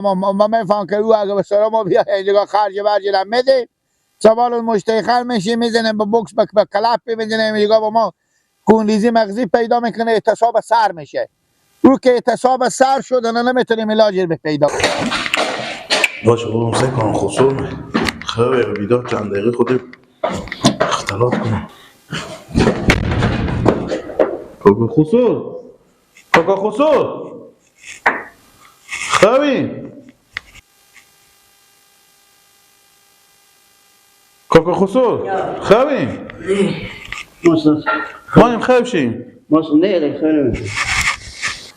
ما میفهم که او اگه به سرا ما بیا اینجا خرج برج را میده سوال مشتخر میشه میزنه به بوکس به کلپ میزنه اینجا با ما خونریزی مغزی پیدا میکنه، اعتصاب سر میشه. او که اعتصاب سر شد نه نمیتونیم علاج به پیدا باشه. بابا سعی کنم خسرو خیلی بیدار چند دقیقه خودی اختلاط کنم. کاکا خسرو، کاکا خسرو، خوابی کاکا خسرو، خوابی مایم خواب شیم. نه خیلی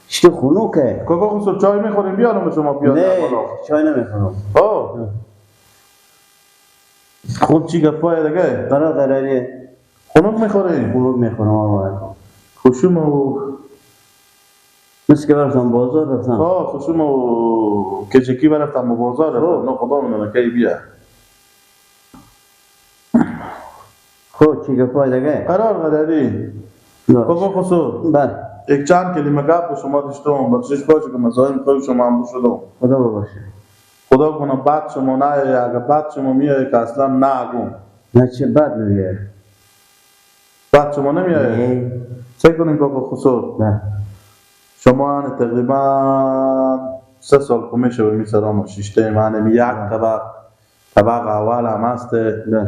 چطور خنوکه. کاکا خسرو چای میخوریم؟ بیارم به شما بیارم. نه چای نمیخورم. آه خوب چی گپای دیگه؟ قرار قراریه. خنوک میخوریم؟ خنوک میخورم آقا. خوشم و مثل که برفتم بازار رفتم. آه خوشم و کچکی برفتم به بازار رفتم. نه خدا میدونه کی بیا. خب چی گپای دیگه؟ قرار قراری. کاکا خسرو بله یک چند کلمه گپ به شما داشتم، بخشش باشه که مزاحم خود شما هم شدم. خدا باشه. خدا کنه بعد شما نه، اگه بعد شما میای که اصلا نگم. نه چه بد نمیای. بعد شما نمیای؟ سعی کنیم کاکا خسرو. نه شما هن تقریبا 3 سال که میشه به میسرام شیشته من یک طبق اول هم هست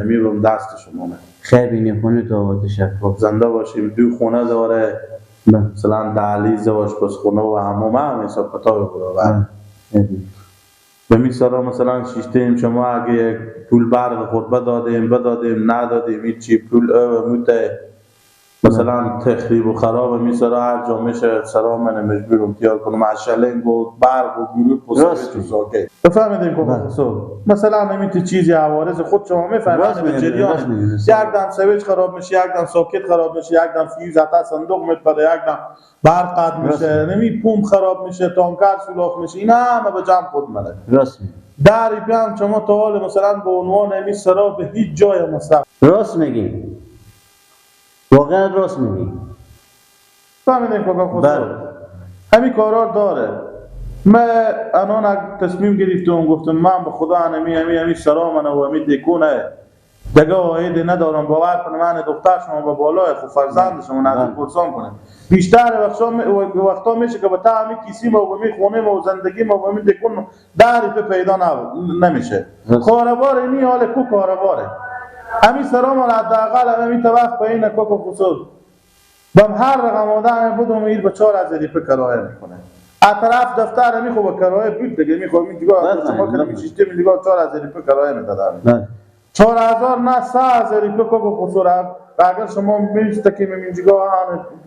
میبرم دست شما. خیر بینی خونه تو آباد شفاف. زنده باشیم. دو خونه داره مثلا دهلیز و آشپزخونه و حمام هم حساب کتاب خدا. به میسرا مثلا شیشتیم شما اگه پول برق خود بدادیم ندادیم هیچی پول او موته مثلا تخریب و خراب میسرا هر جا میشه سرا من مجبورم تیار کنم از شلنگ و برق و گروپ و ساکت. بفهمیدیم که مثلا نمیته چیزی عوارض خود شما میفهمید به جریان. یک دم سویچ خراب میشه، یک دم ساکت خراب میشه، یک دم فیوز حتی صندوق میپره، یک دم برق قطع میشه، نمی پمپ خراب میشه، تانکر سوراخ میشه، اینا همه به جمع خود منه. راست در بیام شما تا حال مثلا به عنوان امی سرا به هیچ جای مصرف. راست میگی. واقعا راست میگی. فهمیدیم کاکا خسرو همین کارا داره. من الان تصمیم گرفتم گفتم من به خدا همی سرا منه و همی دکونه دیگه عاید ندارم. باور کنه من دختر شما به بالای خود فرزند شما نزد پرسان کنه. بیشتر وقتا میشه که به تا همی کیسی ما و همی خونه ما و زندگی ما و همی دکون در پیدا نمیشه. کاربار اینی حال کو کارباره. همین سرام حداقل همین تا وقت به این کاکا خسرو بم هر رقم آدم بودم ایر به 4000 روپیه کرایه میکنه. اطراف دفتر می خو کرایه بود دیگه می خو می دیگه شما که می شیشته می دیگه 4000 روپیه کرایه میدادم. 4000 نه 3000 روپیه کاکا خسرو. اگر شما میست که می دیگه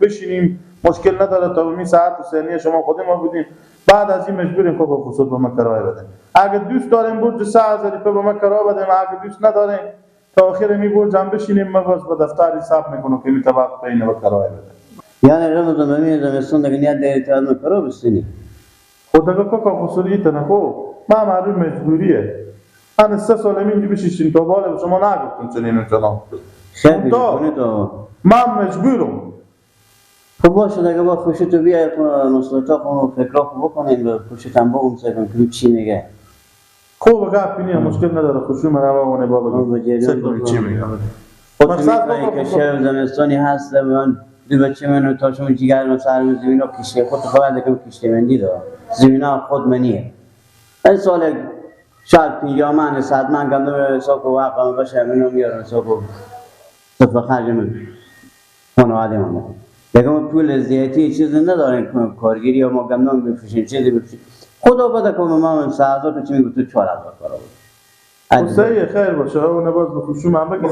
بشینیم مشکل نداره تا می ساعت و ثانیه شما خود ما بودیم. بعد از این مجبوریم کاکا خسرو به ما کرایه بده. اگر دوست داریم برج 3000 روپیه به ما کرایه بدیم، اگر دوست نداریم تا آخر می برج هم بشینیم ما باز با دفتر حساب میکنم که می طبق بین و کرایه بده. یعنی رمضان می زمستون دیگه نیت داری تا ادم کرا بستنی. خب دیگه کاکا خسروی تنه خب من معلوم مجبوریه. من 3 سال اینجا بشیشتیم تا بالا به شما نگفتم چنین و چنان. خیلی تو من مجبورم. خب باشه دیگه با خوشی تو بیای مصلحت خو فکر خو بکنیم به خوشی هم بگم سعی کن که چی میگه. خب گپ اینه مشکل نداره. خوشی من روانه بابا چی میگه. مقصد که شب زمستانی هست من دو بچه منو تا شما جگر من سر زمینا کشته خود خواهد که کشته مندی داره زمینا خود منیه. این سال شاید 50 من 100 من گندم حساب و حقم باشه منو میارم حساب و صرف خرج من خانواده من. دیگه ما پول زیادی چیزی نداریم کارگیری یا ما گندم بفروشیم چیزی بفروشیم. خدا بده که من 3000 تو چی میگه تو 4000 کارا بود. صحیح خیر باشه. اون باز به خوشم هم بگم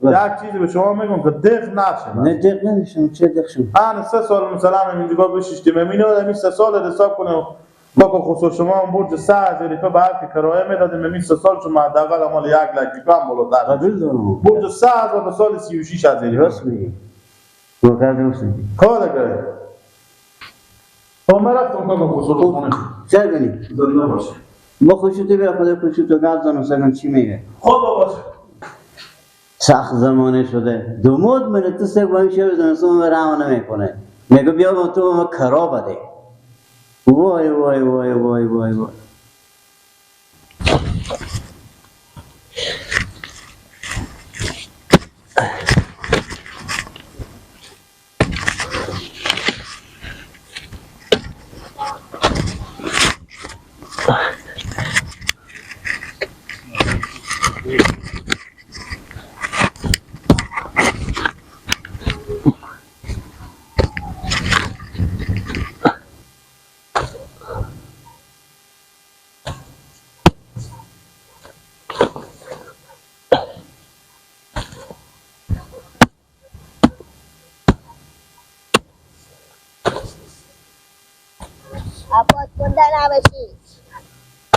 یک چیزی به شما میگم که دق نشه. نه دق نمیشم. چه دق شم؟ من 3 سال مثلا اینجا بشیشتیم اینو همین 3 سال حساب کنم کاکا خسرو شما هم برج 3000 روپیه بعد که کرایه میدادیم همین 3 سال شما حداقل مال 1 لک روپیه هم بالاتر. قبول دارم. برج 3000 به سال 36000 روپیه. راست میگی. واقعا راست میگی. خدا دیگه. خب من رفتم کاکا خسرو خونه. خیر بینی. زنده باشه. با خوشی تو بیا خدا خوشی تو گپ زن و چی میگه. خب باشه. سخت زمانه شده. دومود من تو سگ با این شب زمستون راه نمیکنه. میگه بیا با تو ما کرا بده. وای وای وای وای وای وای.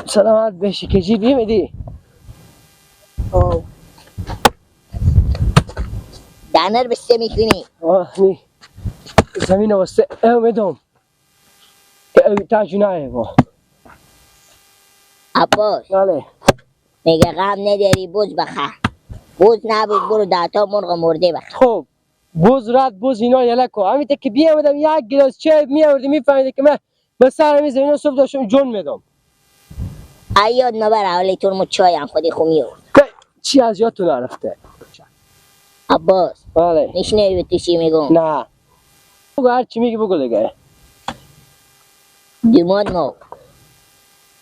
سلامت بشی که جی بیمدی. دانر بسته میکنی. آه نی زمین واسه او میدم که او تا جنایه با. عباس. بله. میگه غم نداری بز بخه. بز نبود برو داتا مرغ مرده بخه. خب بز رد بز اینا یله کو. همین که بیامدم یک گلاس چای میآوردی میفهمیدی که من به سر می زمین صبح داشتم جون میدم. ایاد نبر اولی تور مو چای هم خودی خو میورد. چی از یادتون نرفته؟ عباس. بله. نشنوی به تو چی میگم؟ نه. بگو هر چی میگی بگو دیگه. دوماد ما.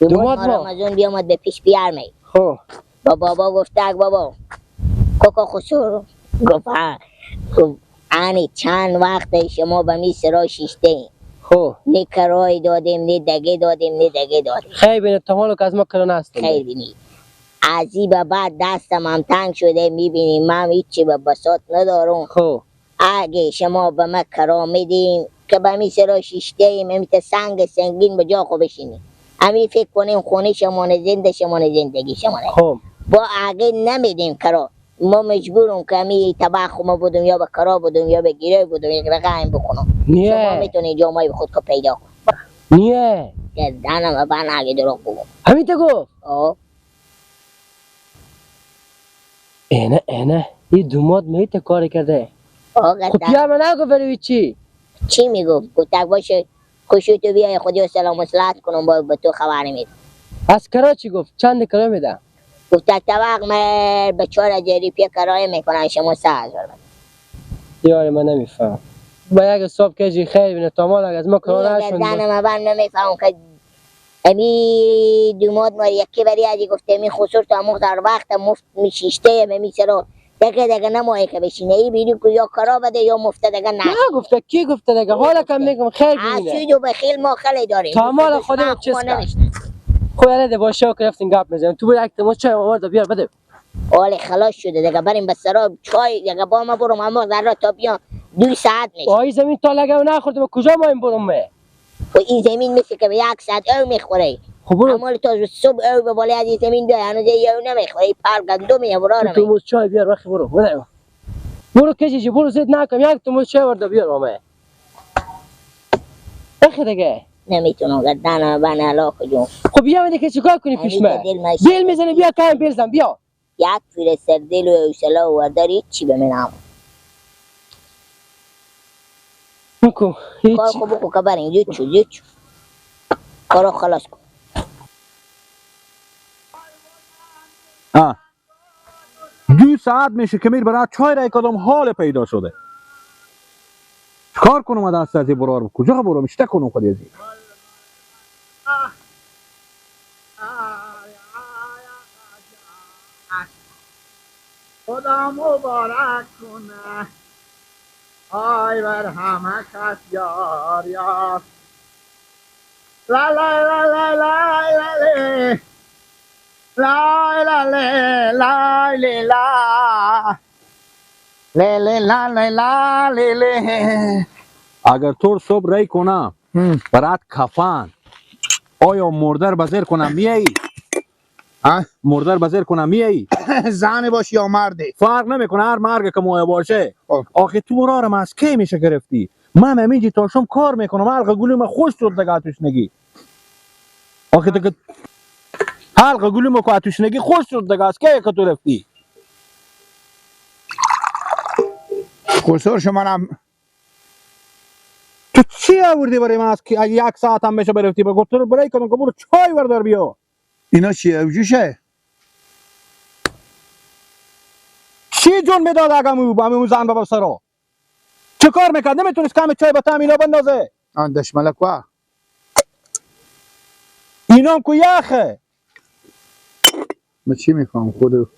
دوماد ما رمضان بیامد به پیش بیارمی. خب. با بابا گفت اگ بابا. کوکو خسور گفت ها. گفت آنی چند وقت شما به می سرا شیشته ایم. خب. نه کرای دادیم نه دگه دادیم نه دگه دادیم. خیلی بینه تمالو که از ما کرا نستیم. خیلی بینی. از این به بعد دستم هم تنگ شده میبینیم من هیچی به بساط ندارم. خب. اگه شما به ما کرا میدیم که به می سرا شیشته ایم امیت سنگ سنگین به جا خو بشینیم. امی فکر کنیم خونه شما زنده شما زندگی شما. خب. با اگه نمیدیم کرا ما مجبورم که امی طبق ما بودم یا به کرا بودم یا به گیره بودم یک رقم بکنم. شما میتونی جامعه خود که پیدا کن. نیه. گردنم بن اگه دروغ بگم. همین تو گفت؟ آه. اینه اینه این دوماد میت کار کرده. خب بیا من نگو بروی چی؟ چی میگفت؟ گفت باشه خوشی تو بیای خودی و سلام و صلات کنم با به تو خبر نمیدم. از کرا چی گفت؟ چند کرا میده؟ گفت طبق من به 4000 روپیه کرایه میکنن شما 3000 بده. یار من نمیفهم. با یک حساب که خیر بینه تا مال از ما کرا نشون. گردنم من نمیفهم که امی دوماد ما یکی بری ازی گفته امی خسور تا مخت هر وقت مفت میشیشته امی چرا دیگه دیگه نمایه که بشینه ای بیرو که یا کرا بده یا مفته دیگه نه. نه گفته کی گفته دیگه حالا کم میگم خیر بینه. اسود و بخیل ما خیلی داریم. تا مال خودم چیز کرد. خب یالا ده باشه که رفتیم گپ میزنیم تو برو یک تماس چای آورد بیار بده. حال خلاص شده دیگه بریم به سرا چای دیگه با ما برم اما ذره تا بیان 2 ساعت میشه. آی زمین تا لگه نخورده به کجا ما این برم؟ و این زمین مثل که به 1 ساعت او میخوره. خب برو اما تا صبح او به بالای از این زمین بیای هنوز او نمیخوره. این پر گندم یه برا تو ترمز چای بیار وقتی برو بده. برو کشیشی برو زید نکن یک ترمز چای ورده بیار ماما. اخی دیگه نمیتونم گردنم بن علاقه جون. خب بیا بده که چیکار کنی پیش من؟ بیل میزنی بیا کم بیلزن بیا. یک پیر سردل و حوصله و وردار هیچی به من هم. بکو هیچ. کار خب بکو که بریم زود شو زود شو. کارو خلاص کن. آه 2 ساعت میشه که میر برای چای رای کدام حال پیدا شده. چیکار کنم دست از برار کجا برم اشته کنم خودی از. خدا مبارک کنه آی بر همه کس یار یار لا لا لا لا لا لا لا لا لا لا لا لا لا لا لا لا. اگر تو صبح رای کنم برات کفن آیا مردر بزر کنم میایی؟ مردر بزر کنم میایی؟ زن باش یا مردی فرق نمیکنه هر مرگ که موه باشه. آخه تو برارم از کی میشه گرفتی؟ من همینجی تا شم کار میکنم حلقه گلوم خوش شد دیگه اتوش نگی. آخه دیگه حلقه گلوم که اتوش نگی خوش شد دیگه از کی که تو رفتی؟ قصور شما هم تو چی آوردی برای من از که اگه یک ساعت هم بشه برفتی با گفت رو برای کنم که برو چای بردار بیا. اینا چیه؟ جوشه؟ چی جون میداد اگه مو زن بابا سرا؟ چه کار میکرد؟ نمیتونست کم چای با طعم اینا بندازه. آن دشملک وا. اینا هم کو یخه. من چی میفهم خودو؟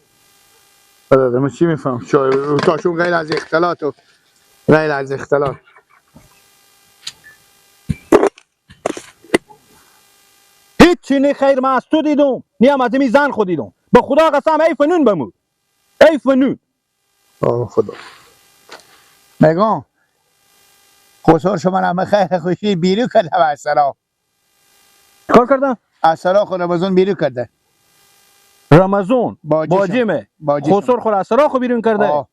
خدا من چی میفهم؟ چای تاشون غیر از اختلاط و غیر از اختلاط. هیچی نی خیر من از تو دیدم، نیم از این زن خود دیدم. به خدا قسم ای فنون بمود. ای فنون. آه خدا. میگم خسر شما همه خیر خوشی بیرو کرده از سرا. کار کردم؟ از سرا خود رمضان بیرو کرده. رمضان باجیمه. خسر خود از سرا خود بیرون کرده. آه.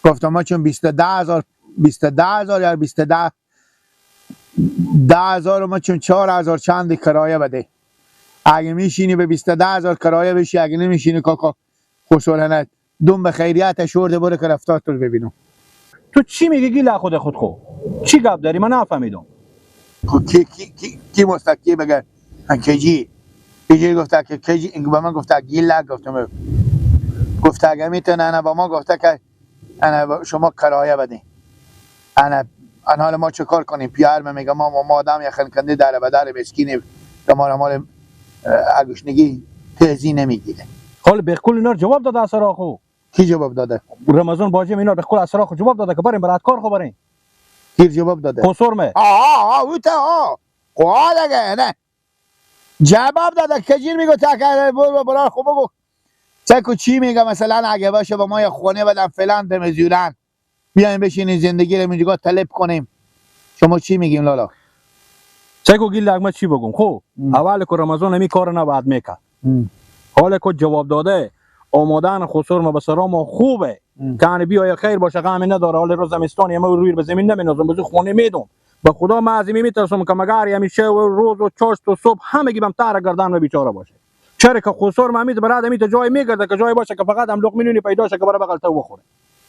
گفتم ما چون 22,000 22,000 یا 22,000 ما چون 4,000 چند کرایه بده. اگه میشینی به 22,000 کرایه بشی، اگه نمیشینی کاکا خسر نه دوم به خیریت شورده برو که رفتار تو ببینم. تو چی میگی گیل خود خود خو؟ چی گپ داری؟ من نفهمیدم. کی کی کی کی مستکی بگه کجی کجی گفته که کجی این به من گفته گیل گفتم گفته اگه میتونه انا با ما گفته که انا شما کرایه بدین. انا حالا ما چه کار کنیم؟ پیار میگه ما آدم یخن کنده در به در مسکینه که ما مال اگوشنگی تزی نمیگیره. حالا به کل اینا جواب داده اثر خو. کی جواب داده؟ رمضان باجیم اینا به کل اثر خو جواب داده که بریم برات کار خو بریم. کی جواب داده؟ خسرمه. آه او تا آه خو دیگه نه جواب داده کجیر میگه تا که برو برو خو بگو چکو چی میگه مثلا اگه باشه با ما یه خونه بدن فلان دمزورن بیایم بشینیم زندگی رو اینجا طلب کنیم. شما چی میگیم لالا؟ چکو گیل ما چی بگم؟ خب اول که رمضان همی کار نباید میکرد. حالا که جواب داده آمادن خسر ما به سرا خوبه که بیای خیر باشه غم نداره. حالا روز زمستان ما روی به زمین نمینازم بزو خونه میدم. به خدا من از این میترسم که مگر همیشه و روز و چاشت و صبح همگی بم تر گردن و بیچاره باشه. چرا که خسر ما میز براد میت جای میگرده که جای باشه که فقط هم لقمه نونی پیدا شه که برای بغل تو بخوره.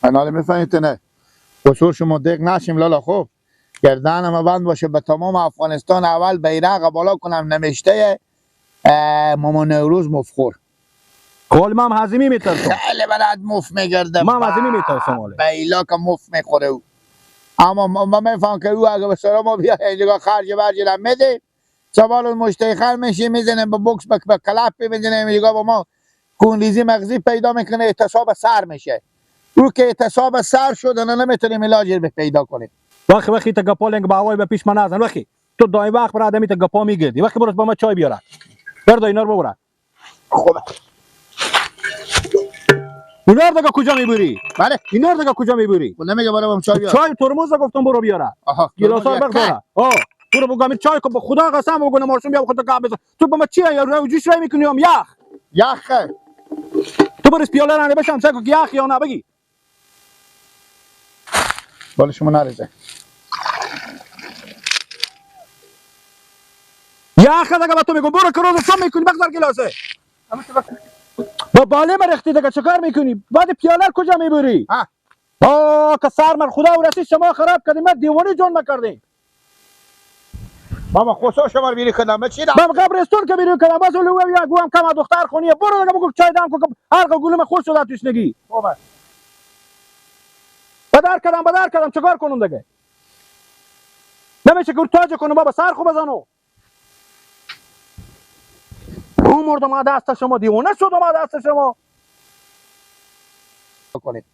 انا حالا میفهمید نه خسر شما دق نشیم لالا. خب گردن ما بند باشه به تمام افغانستان اول بیرق بالا کنم نوشته مامان نوروز مفخور. قول من هزیمی میترسم. خیلی برات مف میگرده. من هزیمی میترسم حالا. بیلا که مف میخوره او. اما ما میفهم که او اگه به سرا ما بیا اینجا خرج برج میده سوال مشتخر میشه میزنه به بوکس به کلپ میزنه اینجا با ما خونریزی مغزی پیدا میکنه اعتصاب سر میشه. او که اعتصاب سر شد نه نمیتونیم علاج به پیدا کنیم. وقتی وقتی تا گپالنگ با هوای به پیش من نزن. وقتی تو دائم وقت برای آدمی تا گپا میگردی. وقتی برو با ما چای بیاره. برو اینا رو ببره. خب اینا رو دیگه کجا میبری؟ بله اینا رو دیگه کجا میبری؟ خب نمیگه برو بام چای بیار. چای ترمز گفتم برو بیاره. آها گیلاس رو بگذار. آه برو بگم چای که به خدا قسم بگم مارشون بیا خودت قهوه بزن. تو با ما چی یا رو جوش رای میکنی هم یخ؟ یخ تو برس پیاله رانه بشم سگو که یخ یا نه بگی. بالا شما نریزه. یخ دیگه با تو میگم برو که روز چم میکنی بگذار گیلاسه. با باله مرختی دیگه چه کار میکنی؟ بعد پیاله کجا میبری؟ آه که سر من خدا و رسید شما خراب کردیم من دیوانه جون نکردیم. بابا خسرو شما رو بیری کردم چی من قبرستون که بیرون کردم باز اولو یا گوام کما دختر خونیه برو دیگه بگو چای دم کو هر گلوم خوش شده توش نگی. بابا بدر کردم بدر کردم چیکار کنم دیگه؟ نمیشه که تاج کنم بابا سر خو بزنو. او مردم دست شما دیوانه شدم دست شما. کنید.